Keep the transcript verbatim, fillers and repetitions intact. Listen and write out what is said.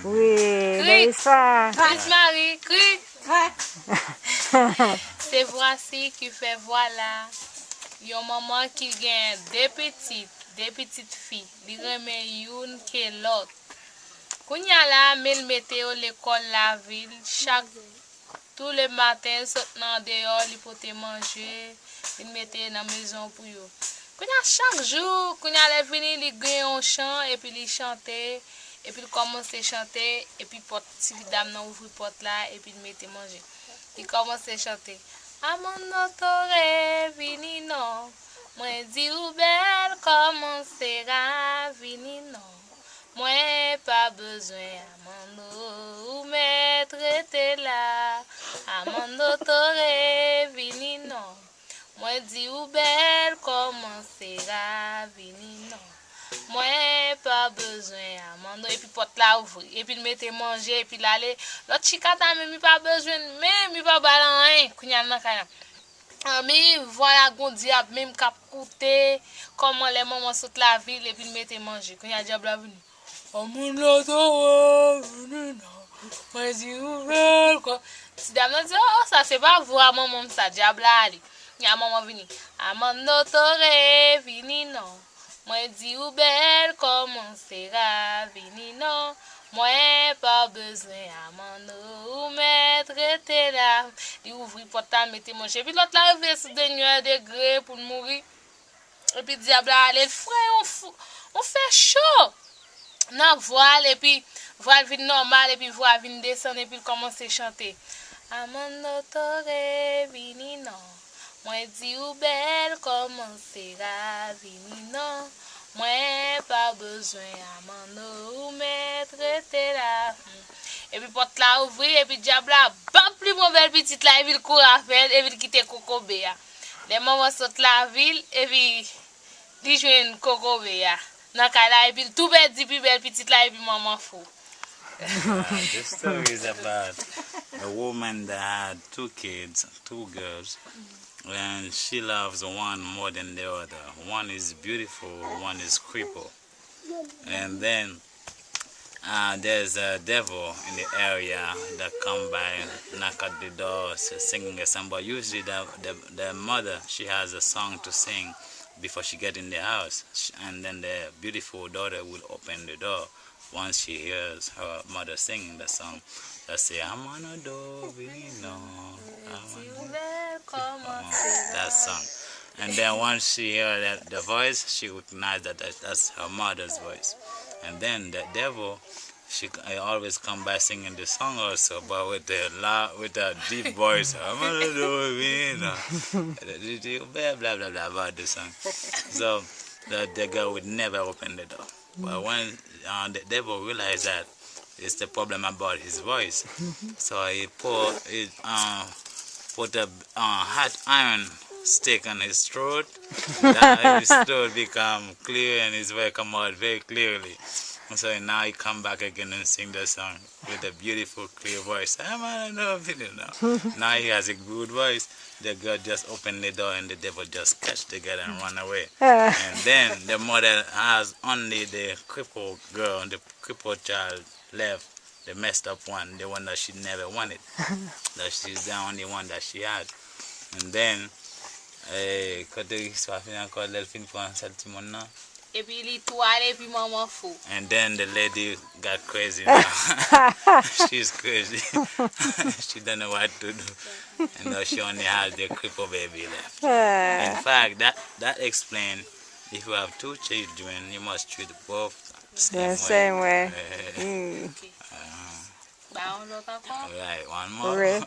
Wi, Kri. Delisa. Kris Mari, kri. Se vwasi ki fè vwala. Yon manman ki gen de pitit, de pitit fi. Li renmen youn ke lòt. Kounye a la, men l mete yo lekòl lavil. Chak Tou le maten, l sot nan deyò, li pote manje, li mete nan mezon pou yo. Kounye a, chak jou, kounye a, lè l vini, li gen yon chan, epi li chante, epi l kòmanse chante, epi pòt, ti dam nan ouvri pòt la, epi l mete manje. Li kòmanse chante, Amando Toré, vini non. Mwen di ou bèl kòman sera, vini non. Mwen pa bezwen Amando, ou mèt rete la. Amando Toré, vini non. Mwen di ou bèl kòman sera, vini non. Mwen pa bezwen Amando. Epi pòt la ouvri. Epi l mete manje, epi l ale. Lòt chika ta menm, li pa bezwen l menm, li pa ba l anyen. Kounye a l nan kay la. Anmi, vwala gon dyab menm k ap koute kòman lè manman sot lavil epi l mete manje. Kounye a dyab la vini. Amando Toré, vini non. Mwen di ou bèl kò. Ti dam nan di, o, sa se pa vwa manman m sa, dyab la ale. Kounye a manman vini. Amando Toré, vini non. Mwen di ou bèl kòman sera, vini non. Mwen pa bezwen Amando, ou mèt rete la. Li ouvri pòt la, mete manje. Epi lòt la rive sou dènyè degre pou l mouri. Epi dyab la ale, l fre yon fou, yon fè cho nan vwa l, epi vwa l vin nòmal, epi vwa l vin desann, epi l kòmanse chante. Amando Toré, vini non. Mwen di ou bèl kòman sera, vini non. Mwen pa bezwen Amando, ou mèt rete la. Epi pòt la ouvri, epi dyab la bap li pran bèl pitit la, epi l kouri avè l, epi l kite kokobe a. Lè manman sot lavil, epi li jwenn kokobe a nan kay la, epi l tou pèdi pi bèl pitit la, epi manman fou. Uh, this story is about a woman that had two kids, two girls, and she loves one more than the other. One is beautiful, one is cripple. And then uh, there's a devil in the area that come by, knock at the door, singing a song. But usually the, the, the mother, she has a song to sing before she get in the house. And then the beautiful daughter will open the door. Once she hears her mother singing the song, that say, Amando vino, that song. And then once she hear that, the voice, she recognize that, that that's her mother's voice. And then the devil, she always come by singing the song also, but with a loud, with a deep voice, Amando vino, blah blah blah about the song. So the, the girl would never open the door. But when uh, the devil realized that it's the problem about his voice, so he put he uh, put a uh, hot iron stick on his throat. That his throat become clear and his voice come out very clearly. And so now he come back again and sing the song with a beautiful, clear voice. Now he has a good voice. The girl just open the door and the devil just catch the girl and run away. And then the mother has only the crippled girl, the crippled child left, the messed up one, the one that she never wanted. That she's the only one that she had. And then, eh, kote istwa fin ankò, lè l fin pran sèl timoun nan. Epi li tou ale epi manman fou. And then the lady got crazy now. She's crazy. She don't know what to do. And now she only has the cripple baby left. In fact, that that explain if you have two children, you must treat both same way. Same way. Mm. Ba yon lòt ankò. Right, one more. Wi.